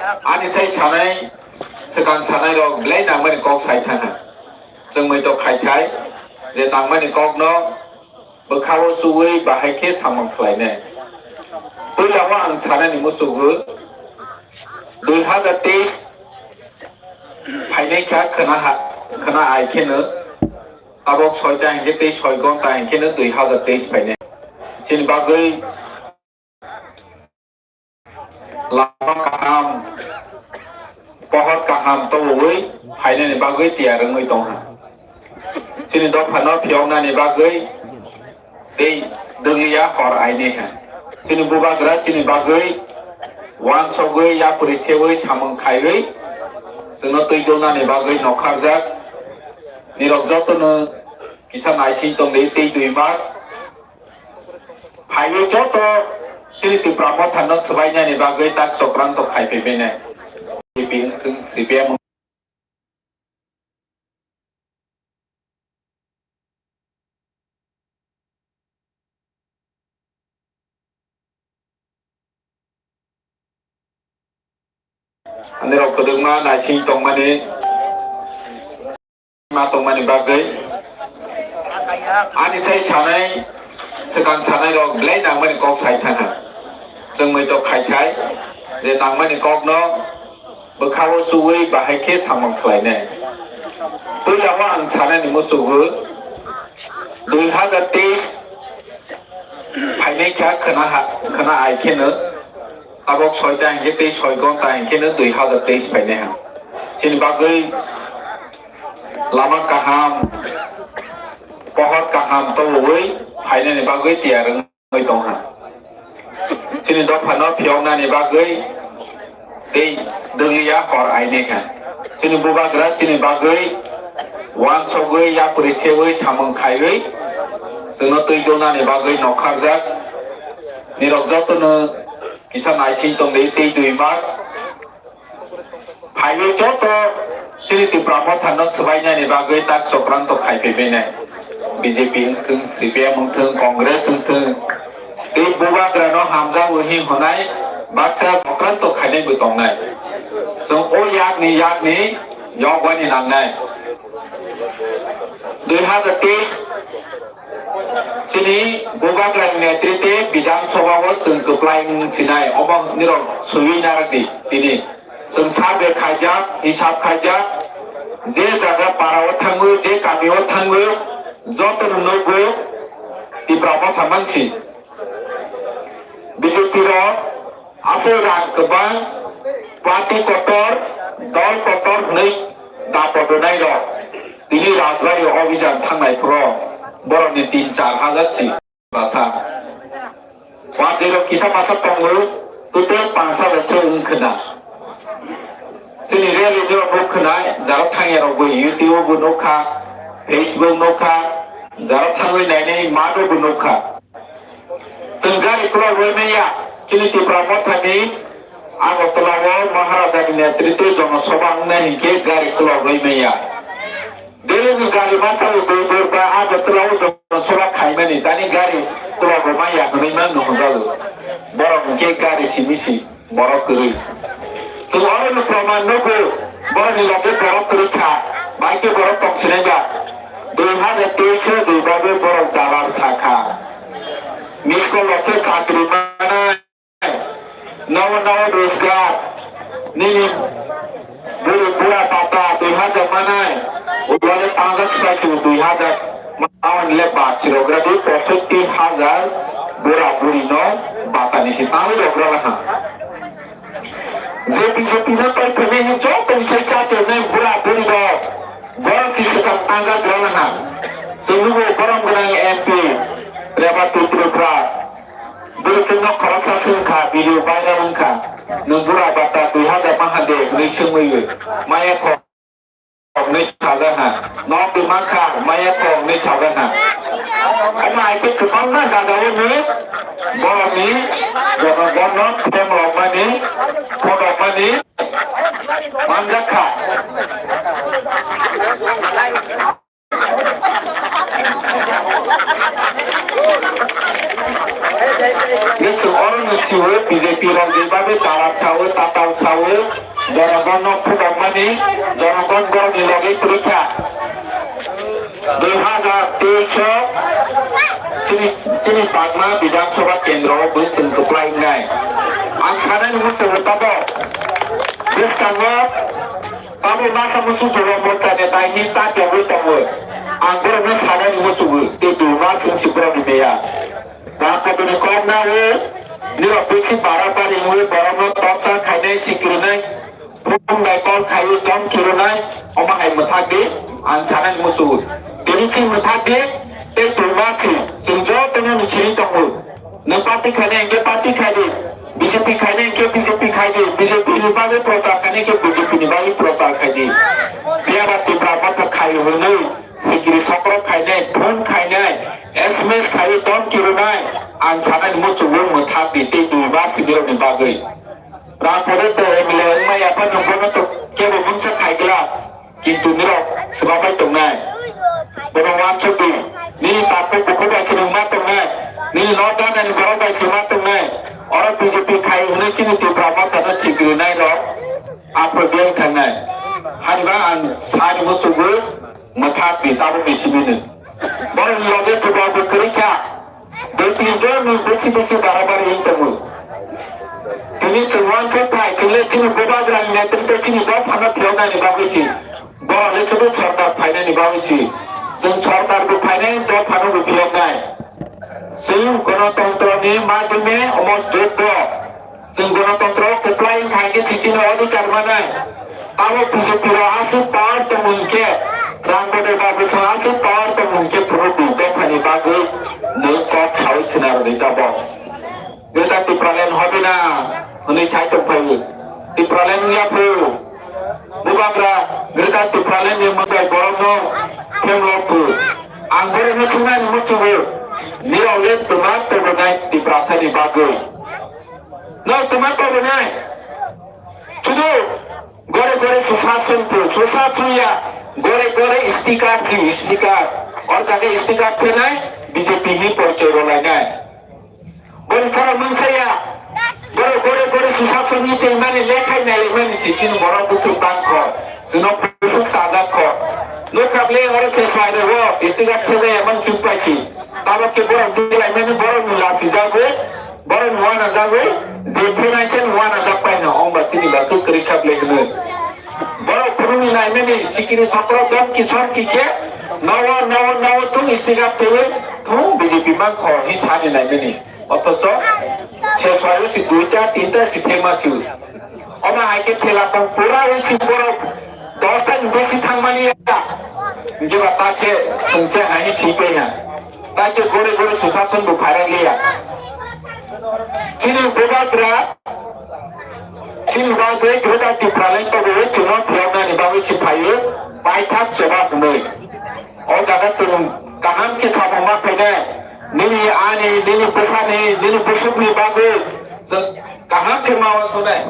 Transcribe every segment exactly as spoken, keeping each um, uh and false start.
Ani sai sanai, swkang sanai rok belai nangmani kok sai thangha. Chwngmwi to khai khai, je nangmani kokno bwkhao chuwi bahai khe samung khlainai. Puila o ang sanani muchungo, dui hazar teis phainai kha khwna ha, khwna ai kheno, tabok soi ta hinkhe tei soi gonta hinkheno dui hazar teis phainai. Chini bagwi lama kaham, pohor kaham tobogwi phainani bagwi tiyar wngwi tongha. Chini dophano phiyoknani bagwi tei dwliya hor aini kha. Chini bubagra chini bagwi wansogwi yapri sewi samung khaiwi chwngno twi donani bagwi nokharjak. Nirok jotono kisa naising tongdi tei dui mas phaiwi joto chini Tipra Motha no swbainani bagwi tak chokranto khai phaibainai. B J P wngthung, C P M Ani rok kwdwkma naising tongmani ma tongmani bagwi ani sai sanai, swkang sanai rok belai nangmani kok sai thangha. Chwngmwi to khai khai, je nangmani kokno bwkhao chuwi bahai khe samung khlainai. Puila o ang sanani muchungo, dui hazar teis phainai kha khwna ha, khwna ai kheno, tabok soi ta hinkhe tei soi gonta hinkheno dui hazar teis phainai ha. Chini bagwi lama kaham, pohor kaham tobogwi phainani bagwi tiyar wng. Wngwi tongkha. Chini dophano phiyoknani bagwi tei dwliya hor aini kha. Chini bubagra chini bagwi wansogwi yapri sewi samung khaiwi chwngno twi donani bagwi nokharjak. Nirok jotono kisa naising tongdi tei dui mas. Phaiwi joto chini Tipra Motha no swbainani bagwi tak chokranto khai phaibainai. B J P wngthung, C P M wngthung, Congress wngthung, tei bubagra no hamjago hin hwnai baksa chokranto khainai bo tongnai. Chwng o yakni yakni yokbani nangnai. Dui hazar teis chini bubagra ni netrite Bidhan Sabha o chwng kwplai wng sinai obo nirok swiwi narwkdi tini. Chwng survey khaijak, hisab khaijak, je jaga para o thangwi, je kami o thangwi, joto no nugwi Tipra Motha mansi. B J P rok aswk rang kwbang, party kotor, dol kotor hwnwi dapo donai rok tini Rajbari obhijan thangnai phuru borokni tin char hajar si. Basa. Wadirok kisa masa tongo, tute pangsa bai se wng khna. Chini rally ni rok khna, jaro thangya rok bo YouTube bo nukha, Facebook nukha, jaro thangwi nainai mano bo nukha. Chwng gari kwlak rwi manya, chini Tipra Motha ni Agartala o Maharaja ni netrite jono sobha wngnai hinkhe gari kwlak rwi manya. Delhi ni gari masa o dui dui ba Agartala o jono sobha khaimani, tani gari kwlak rwi manya hwnwi mang no hwnjago. Borok hinkhe gari simi si. Borok kwrwi. Chwng oro ni proman nugo, borok ni loge borok kwrwi kha, bai khe borok tong sinai ba. Dui hazar teis o dui babe borok dalar sa kha. Miss call rok khe chakri manai, nogo nogo rojgar, nini buri bura bata dui hazar manai, ulo le panjak swbai tu dui hazar. Awan le bachirok radi posotti hajar bura buri no batani si tangwi rok rala ha. Je B J P no tei phene hin joto ni sai chate ne bura buri rok. Borok si swkang tangga rala ha. Chwngno bo borom gwnang M P Rebati Tripura. Bwrwi chwngno khoroksa swngkha, video viral wngkha. Nwng bura bata dui hazar maha de hwnwi swngwi maya kho. Hwnwi sajakna, nok twi mankha, maya kho hwnwi sajakna. Omo hai khe kwbangma jagao ni borokni jonogonno themrokmani, photokmani manjakha. Chwng oro ni Siwi B J P rok jeba bai talak sawi, tatal sawi, jonogon no phudokmani, jonogon borok ni logi kwrwi kha. Dui hazar teis o chini, chini Pagma Bidhan Sabha Kendro o bui chwng kwplai wngnai. Ang sanani muchungo tabok bwskango tamo masa muchung jora morcha neta hini cha tongwi tongo. Ang borokno sanani muchungo tei dui mas wngsi borokni meya. Rang kotorni kok nawi, nirok bisi bara bari wngwi borokno torture khainai, sikirnai, phone bai call khaiwi dom kirunai, omo hai mwthak di, ang sanani muchungo. Tini chini mwthak di, tei tongma si, chwng jotono ni sini tongo. Nwng party khainai hwnkhe party khai di, B J P khainai hwnkhe B J P khai di, B J P ni bagwi prochar khainai hwnkhe B J P ni bagwi prochar khai di. Phiya ba Tipra Motha khai hwnwi, sikiri sokrok khainai, phone khainai, S M S khaiwi dom kirunai, ang sanani muchungo mwthak di tei dui bar sibirokni bagwi. Rang kotor to M L A wngmaya phano bono to kebo mungsa khai glak, kintu nirok swbabai tongnai. Bono uansuk di, nini takhuk bukhuk bai se wngma tongnai, nini nok danani borok bai se wngma tongnai. Oro B J P khai hwnwi chini Tipra Motha no sikiri nai rok, aphuru biyang thangnai. Haniba ang sani muchungo mwthak di tabukni simi no. Borokni loge twibal bo kwrwi kha. Dui tin jon ni bisi bisi bara bari wng tongo. Tini chwng uansuk phai, chwng le chini bubagrani netrite chini dophano phiyoknani bagwi si. Borok le sudu sorkar phainani bagwi si. Chwng sorkar bo phainai, dophano bo phiyoknai. Chwng gonotontro ni madhyome omo jotto. Chwng gonotontro kwplai wngkha hwnkhe sisino odhikar manai. Abo B J P rok aswk power tongo hwnkhe, Ram Bodai Babu song aswk power tongo hwnkhe phuru dui dophani bagwi nwng kok saui khwna rwdi tabok. Jeta Tipraland hobe na hwnwi sai tongphai. Tipraland wngya phuru. Bubagra Greater Tipraland ni mwtai borokno phemlok phuru. Ang borokno swngnani muchungo. Nirok le twma tobonai Tiprasani bagwi. No twma tobonai. Sudu gore gore susason tu, susason ya, gore gore sticker si, sticker. Or kake sticker phenai B J P ni porichoy rolainai. Boni sara mansaya, gore gore gore susason ni tei mani lekhai nai mani si chini borok busuk bangkho, chino busuk sajak kho. Nukha ble oro se swai rego, sticker phejaya man suk paisi. Tabok ke borok bilai mani borok ni lachi jago. Borok ni uanajagwi je phenai khe uanajak paino, ongba chini ba kwrwi kha ble hwnwi. Borok phunukni naimani sikini sokro dom kisor kikhe nowo, nowo, nowo thung istigap twiwi thung B J P mankho hi sani naimani. Othocho se soyo si duita, tinta si thema si. Omo hai khe thela tong pura wi si borok dosta ni besi thangmani ya. Hinkhe ba ta khe chwng khe hai si pe ha. Tei khe gore gore susason bo phairang liya. Chini bubagra, chini bagwi Greater Tipraland tobwi chwngno phiyoknani bagwi se phaiwi paithak choba hwnwi. O jaga chwng kaham khe samung ma khainai. Nini ani, nini bwsani, nini bwswkni bagwi chwng kaham khe ma uansuknai.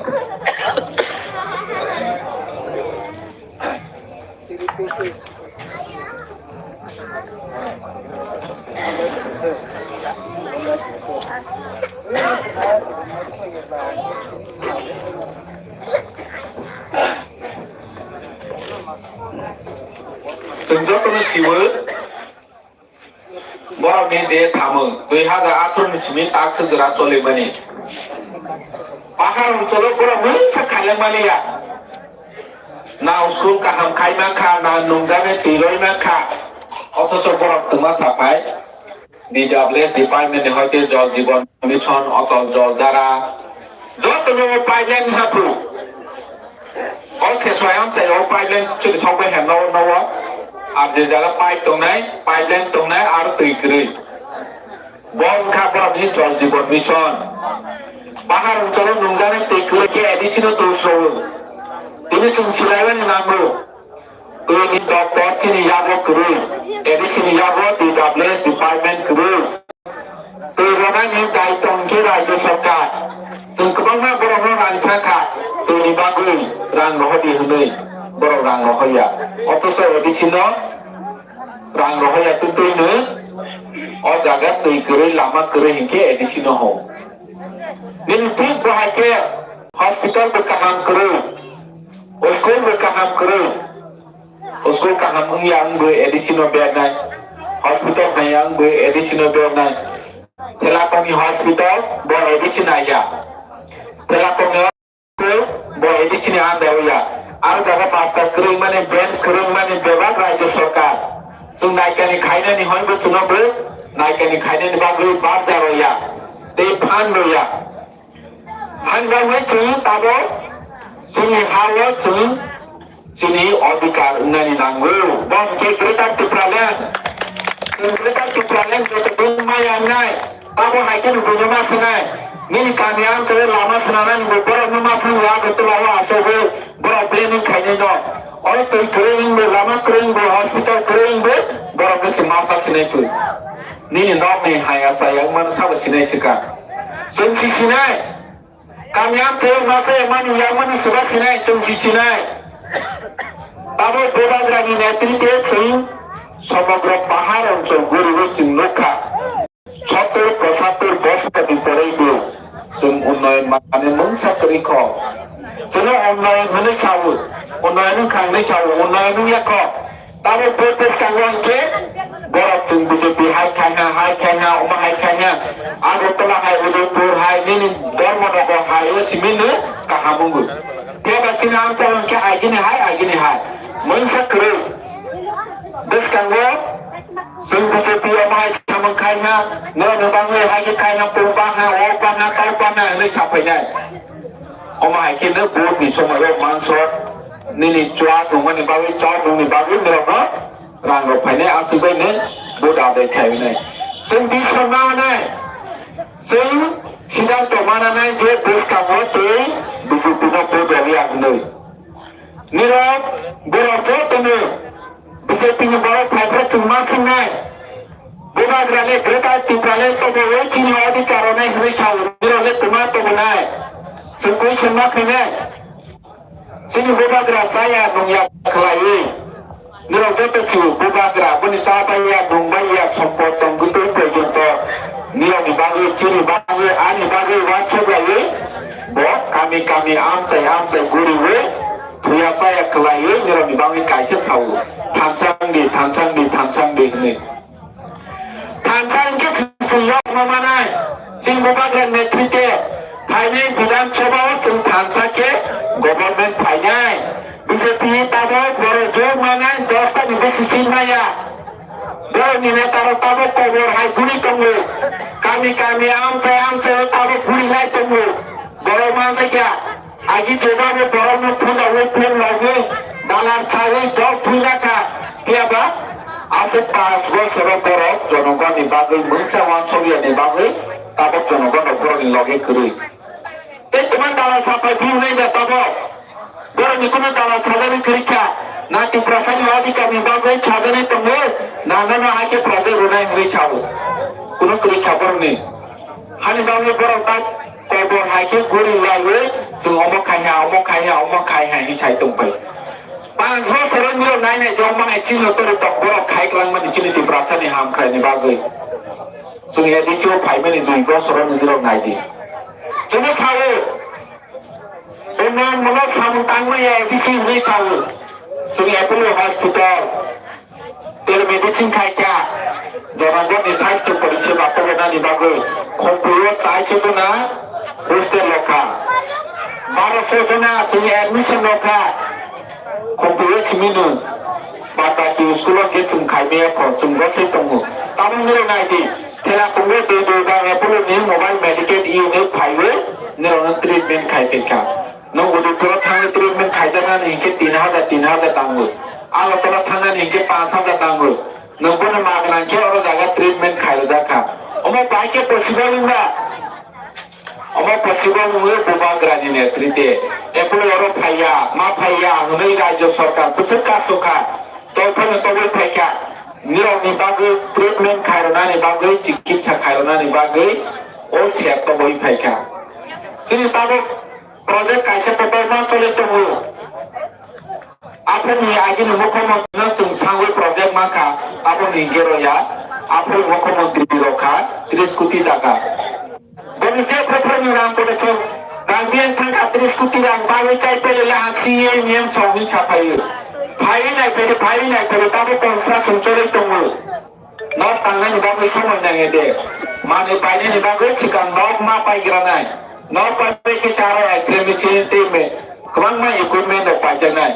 Chwng jotono siwo. Borokni je samung dui hazar atharo ni simi tak se jora cholimani. Pahar oncholo borok mungsa khailangmani ya. Na school kaham khaima kha, na nungjaknai twi roima kha. Othocho borok twma saphai. D W S department ni hoite Jal Jeevan Mission, Atal Jal Dhara, joto no pipeline hapru. O se soyam se o pipeline chwng sokbai ha no no. Ar je jaga pipe tongnai, pipeline tongnai ar twi kwrwi. Bo wngkha borok ni Jal Jeevan Mission. Pahar oncholo nungjaknai twi kwrwi khe A D C no twi srogo. Tini chwng silaimani nango. Twi ni doctor chini yago kwrwi. A D C ni yago D W S department kwrwi. Twi rwnani dai tong khe Rajya Sarkar. Chwng kwbangma borokno rang sakha, twini bagwi rang rohordi hwnwi borok rang rohorya. Othocho A D C no rang rohorya twtwino o jaga twi kwrwi, lama kwrwi hinkhe A D C no ho. Nini thik bo hai khe hospital bo kaham kwrwi, school bo kaham kwrwi, school kaham wngya wngwi A D C no bernai, hospital haiya wngwi A D C no bernai. Thela kongni hospital bo A D C naiya. Thela kongni bo A D C ni under o ya. Aro jaga master kwrwng mani, bench kwrwng mani bebak Rajya Sarkar. Chwng naikani khainani hwnwi bo chwngno bo naikani khainani bagwi barja rw ya. Tei phan rw ya. Hwnba hwnwi chwng tabok chwngni ha-o chwng chini odhikar wngnani nango. Bo hwnkhe Greater Tipraland. Chwng Greater Tipraland joto bini maya wngnai. Abo hai kheno buino ma swnai. Nini kami amchalo lama swnanani bo borokno ma swngo Agartala o achugwi borok planning khainai no. Oro twi kwrwi wngbo, lama kwrwi wngbo, hospital kwrwi wngbo, borokno se ma sa sinai twi. Nini nokni haya chaya wngmano sabo sinai swkang. Chwng si sinai. Kami amchai masa emani yamani suba sinai, chwng si sinai. Abo Bubagrani netritwe chwng somogro pahar onchol guriwi chwng nukha. Sottor pochattor bosor ni poraibo chwng unnoyon mane mungsa kwrwi kho. Chwngno unnoyon hwnwi sawi, unnoyon wngkha hwnwi sawi, unnoyon wngya kho. Tabuk bo bwskango hwnkhe borok chwng B J P hai khaina, hai khaina, omo hai khaina, Agartala hai, Udaipur hai, nini Dharmanagar hai, o simi no kaham wngo. Phiya ba chini amchai hwnkhe agini hai, agini hai. Mungsa kwrwi. Bwskango chwng B J P omo hai samung khaina, norokni bangwi hai khe khaina, pung bangha, o bangha, tau bangha hwnwi saphainai. Omo hai khe no vote ni somoio mansok nini chwla tongmani bagwi, chwla tongni bagwi norokno rang rok phainai, aswk bai no vote adai khainai. Chwng biswk ma nai, chwng siddhanto ma nai je bwskango tei B J P no vote rwya hwnwi. Nirok borok jotono B J P ni borok phaiphra chwng ma singnai. Bubagra le Greater Tipraland tobo o chini odhikar rwnai hwnwi sao, nirok le kwma tobonai. Chwng koi swnma khainai. Chini Bubagra chaya nungya khlaiwi. Nirok joto chwng Bubagra boni cha baiya, nung baiya, sompot tong gutwi porjonto nirokni bagwi, chini bagwi, ani bagwi uansuk laiwi bo kami kami amchai amchai guriwi thuya chaya khlaiwi nirokni bagwi kaisa sao, thansa wngdi, thansa wngdi, thansa wngdi hwnwi. Thansa hwnkhe chwng yok ma manai, chini Bubagra netritwe phainai Bidhan Sabha o chwng thansa khe government phainai. B J P tabok borok jok manai dosta ni besi sin maya. Borok ni neta rok tabok kobor hai guri tongo. Kami kami amchai amchai o tabok guri lai tongo. Borok manjakya. Agi jeba bo borok no puja o phone lagwi dalar sawi dok thwi rakha. Phiya ba aswk panch bosor o borok jonogon ni bagwi mungsa wansok ya ni bagwi tabok jonogon rok borok ni loge kwrwi. Tei kwbang dalal sapai bihunai da tabok. Borokni kunu dalal sajani kwrwi kha. Na Tiprasani adhikarni bagwi sajani tongo, na nono hai khe project rwnai hwnwi sao. Kunu kwrwi kha borokni. Hani bagwi borok tak kobor hai khe guri laiwi, chwng omo khai ha, omo khai ha, omo khai ha, hi sai tong pai. Panch bosor o nirok nai nai jok manai chini no tori tok borok khai kwlangmani chini Tiprasani hamkraini bagwi. Chwng A D C o phaimani dui bosor o nirok nai di. Chwngno sao, Unnayan mulok samung tangmaya A D C hwnwi sao. Chwng Apollo Hospital, telemedicine khaikha, jonogonni sastho poriseba tubunani bagwi, Khumpui o chaichuduna hostel rokha. Barosho jona chwng admission rokha. Khumpui o simi nwng, bad baki school o khe chwng khaimaya kho, chwng bwsai tongo. Tamoni rok nai di, thela tongo dui dui ba Apollo ni mobile Medicaid unit phaiwi nirokno treatment khai tongkha. Nwng Udaipur o thangwi treatment khaijaknani hinkhe tin hajar, tin hajar tangwi. Agartala thangnani hinkhe panch hajar tangwi. Nwng bono magna hinkhe oro jaga treatment khairwjakha. Omo bai khe possible wngba? Omo possible wngwi Bubagrani netrite. Apollo oro phaiya, ma phaiya hwnwi Rajya Sarkar bwswk kasokha. Tongphano tongwi phaikha. Nirokni bagwi treatment khairwnani bagwi, chikitsa khairwnani bagwi o sep tongwi phaikha. Chini tabuk project kaisa kotorma choli tongo. Aphurni agini mukhyamantri no chwng sangwi project mankha, aboni hinkhe roya. Aphuru mukhyamantri rokha tris koti taka. Bo Ani je phai phai ni rang koto chwng rang diyan thang ka tris koti rang bagwi chai pele le ha C M M song ni cha phaio. Phai nai pele, phai nai pele, tabo construction choli tongo. Nok tangnani bagwi somoi nangya de. Manwi painani bagwi swkang nok ma paigranai. Nok pai pai khe chara extremity tei me kwbangma equipment rok paijaknai.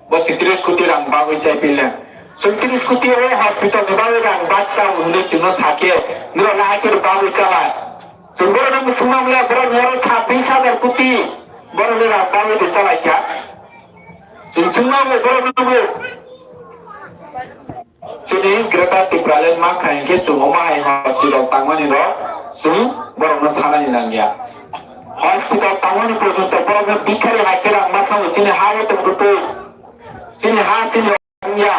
Bo si tris koti rang bagwi chai pele. Chwng tris koti o hospital ni bagwi rang bachao hwnwi chwngno sakhe, norok lahai khe bagwi chalai. Chwng borokno mwswngma wngya, borokni oro chabbish hajar koti borokni rang bagwi rwchalaikha. Chwng chwngma wngya borokno bo. Chini Greater Tipraland ma kha hinkhe chwng omo hai hospital tangmani rok chwng borokno sanani nangya. Hospital tangmani porjonto borokno bikhari hai khe rang ma sango chini ha o tong rwtwi. Chini ha chini ya.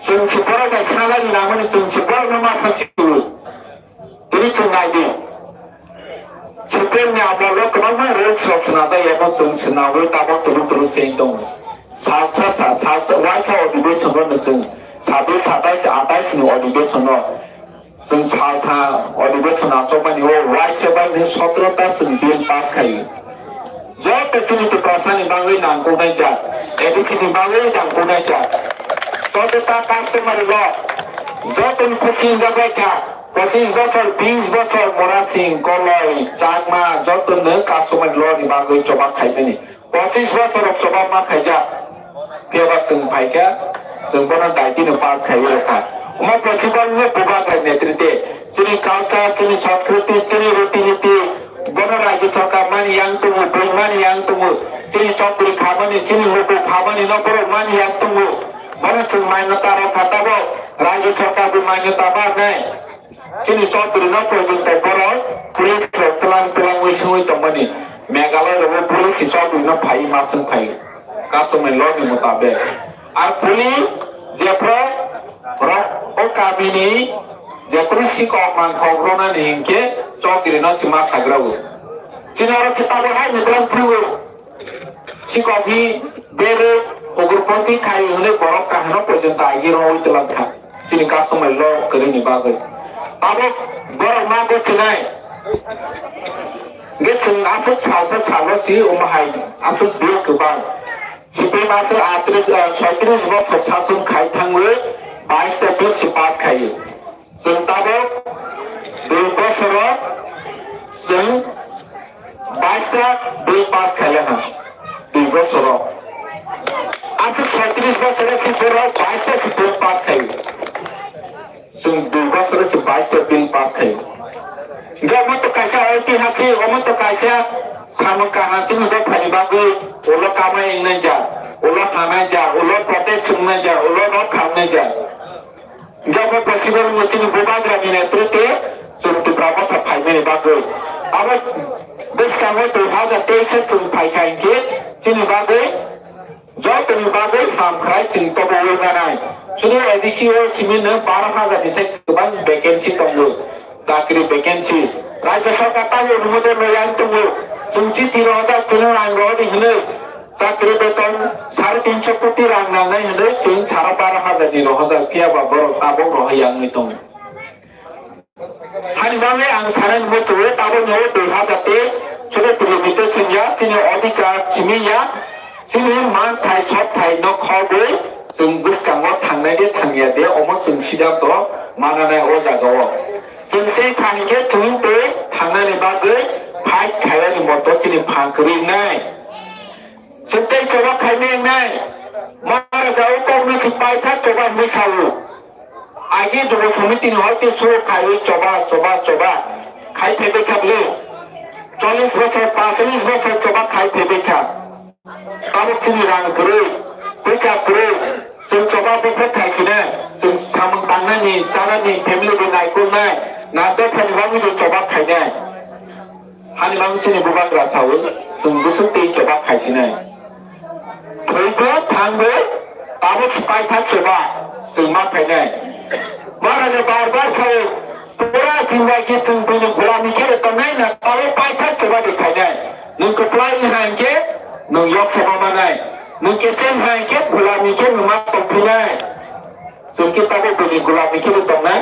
Chwng si borok bai sanani nangmani chwng si borokno ma sa sio. Tini chwng nai di. Supreme ni amolo kwbangma rules rok swnamjak, abo chwng swnamwi tabok tulu tulu se wng tongo. Salsa sa, salsa, waisa adhibeshon no chwng sabis satais atais ni adhibeshon no chwng saltha adhibeshon achomani o waisa bai ni sotro ta chwng bill pass khai. Joto chini Tiprasa ni bagwi nangkuknai jak, A D C ni bagwi nangkuknai jak. Joto ta customary law, joto ni khusi wngjaknai kha. Pochis bochor, bis bochor, Morasing, Koloi, Chakma, joto no customary law ni bagwi choba khaimani. Pochis bochor rok choba ma khaijak. Phiya ba chwng phaikha, chwng bono daitino pass khaiwi rwkha. Omo festival no bubagra netrite, chini culture, chini sanskriti, chini riti niti, bono rajyo sarkar mani yang tongo, bui mani yang tongo, chini chokri khamani, chini muku khamani no borok mani yang tongo. Bono chwng manyata rwkha tabok, rajyo sarkar bo manyata ma nai. Chini Chaudhary no porjonto borok police rok tlang tlangwi songwi tongmani. Meghalaya rogo police si Chaudhary no phai ma song phai. Customary law ni mutabek. Ar police jephru rok o kamini jephru sikok mangkhok rwnani hinkhe Chaudhary no si ma sagrao. Chini oro kitabo hai ni tlang phuru. Sikok hi bere ugrupoti khai hwnwi borok kahano porjonto agi rwwi twlang kha. Chini customary law kwrwini bagwi. Tabuk borok ma gochinai. Hwnkhe chwng aswk salsa salo si omo hai aswk bill kwbang. Sipri maswk atris, ah, soitris bokhor sason khai thangwi bais ta bill si pass khai. Chwng tabuk dui bosoro chwng bais ta bill pass khailakha. Dui bosoro. Aswk soitris bosoro si borok bais ta si bill pass khai. Chwng dui bosoro si bais ta bill pass khai. Hwnkhe omo to kaisa oitihasik, omo to kaisa samung kaham chini dophani bagwi ulo kamai wngnai ja, ulo hanai ja, ulo protest wngnai ja, ulo rok khamnai ja. Hingke omo festival wngwi chini bubagrani netrite chwng Tipra motha phaimani bagwi. Abo bwskango dui hajar teis o chwng phaikha hinkhe chini bagwi jotoni bagwi hamkrai chwng tobowi manai. Sudu A D C o simi no baro hajar ni sai kwbang vacancy tongo, chakri vacancy. Rajya sarkar tamo numodo no yang tongo, chwng chiti rohojak chwng rang rohodi hinwi. Chakri beton sare tinsho koti rang nangnai hwnwi chwng sara baro hajar ni rok hajar phiya ba borok tabok rohai ya wngwi tongo. Hani bagwi ang sanani muchungo tabok no dui hajar te chwngno kilometer chwngya chini odhikar simi ya chini manthai sokthai no khogwi chwng bwskango thangnai de thangya de omo chwng siddhanto mananai o jagao. Chwng se thang khe chwng tei thangnani bagwi fight khaiyani moto chini phan kwrwi wngnai. Chwng tei choba khaimai wngnai. Maharaja o kokno se paithak choba hinwi sao. Agi Jobo Samiti ni hoite suru khaiwi choba, choba, choba khai phaibai kha bwle. Chollish bosor, paincholish bosor choba khai phaibai kha. Tabuk chini rang kwrwi, pwisa kwrwi, chwng choba bokhrok khai sinai, chwng samung tangnani, chanani, family bai naikolnai, na dophani bagwi chwng choba khainai. Hani bagwi chini bubagra saui, chwng bwswk tei choba khaisinai. Thwibo, thangbo, tabuk swpai thak choba, chwng ma khainai. Maharaja bar bar saui, pura jindagi chwng bini gulami khe tongnai na, tabuk paithak choba de khainai. Nwng kwplai wngkha hinkhe, nwng yok choba manai. Nwng kecheng wngkha hinkhe, gulami khe nwng ma tongphinai. Chwng khe tabuk bini gulami khe bo tongnai.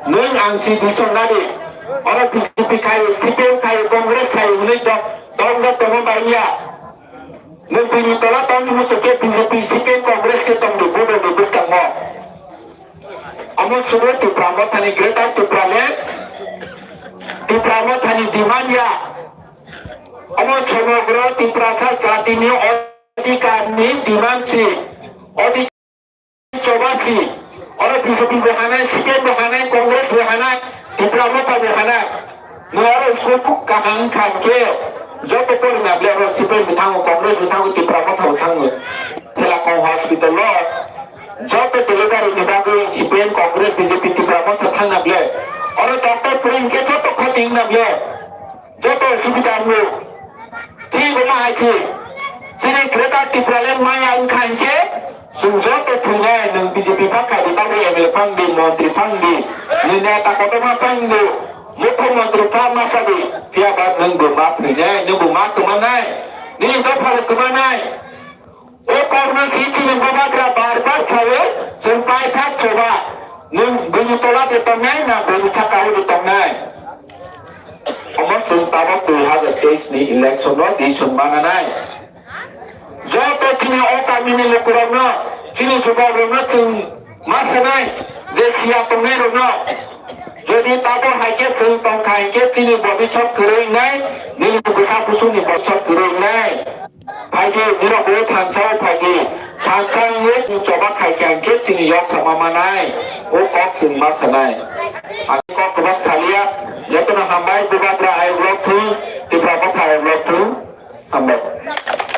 Nwng ang si disong nadi. Oro B J P khai, C P M khai, Congress khai hwnwi dok, dok jak tongo bai ya. Nwng bini tola tongni muchuk khe B J P, C P M, Congress khe tongdi, bodo ni bwskango. Omo subo Tipra Mothani, Greater Tipraland, Tipra Mothani demand ya. Omo somogro Tiprasa jatini odhikar ni demand si. Odhikar choba si. Oro B J P bo hanai, C P M bo hanai, Congress bo hanai, Tipra Motha bo hanai. Nwng oro school kaham wngkha hwnkhe joto porina ble oro C P M bo thango, Congress bo thango, Tipra Motha bo thango. Thela kong hospital o joto delivery ni bagwi C P M, Congress, B J P, Tipra Motha thangna ble. Oro doctor kwrwi hwnkhe joto khoti wngna ble. Joto subida wngo. Thik wngma hai se. Chini Greater Tipraland maya wngkha hinkhe, chwng joto thwinai, nwng B J P bwkha di, tabuk M L A phang di, montri phang di, nini neta kotorma phang di, mukhyamantri phang masa di, phiya ba nwng bo ma thwinai, nwng bo ma kwmanai, nini dopha bo kwmanai. O kokno si chini bubagra bar bar sawi, chwng paithak choba. Nwng bini tola de tongnai na bini saka o de tongnai? Omo chwng tabuk dui hazar teis ni election o decision mananai. Joto chini o kamini lukurokno, chini jubakrokno chwng ma sanai je siya tongnairokno. Jodi tabuk hai khe chwng tongkha hinkhe chini bobiswt kwrwi wngnai, nini bwsa bwswkni bobiswt kwrwi wngnai. Phaidi, nirok bo thansa o phaidi. Thansa wngwi chwng choba khai kha hinkhe chini yok sama manai. O kok chwng ma sanai. Ang kok kwbang saliya. Jotono hambai, bubagra ayuk lok thung, Tipra Motha ayuk lok thung. Hambai.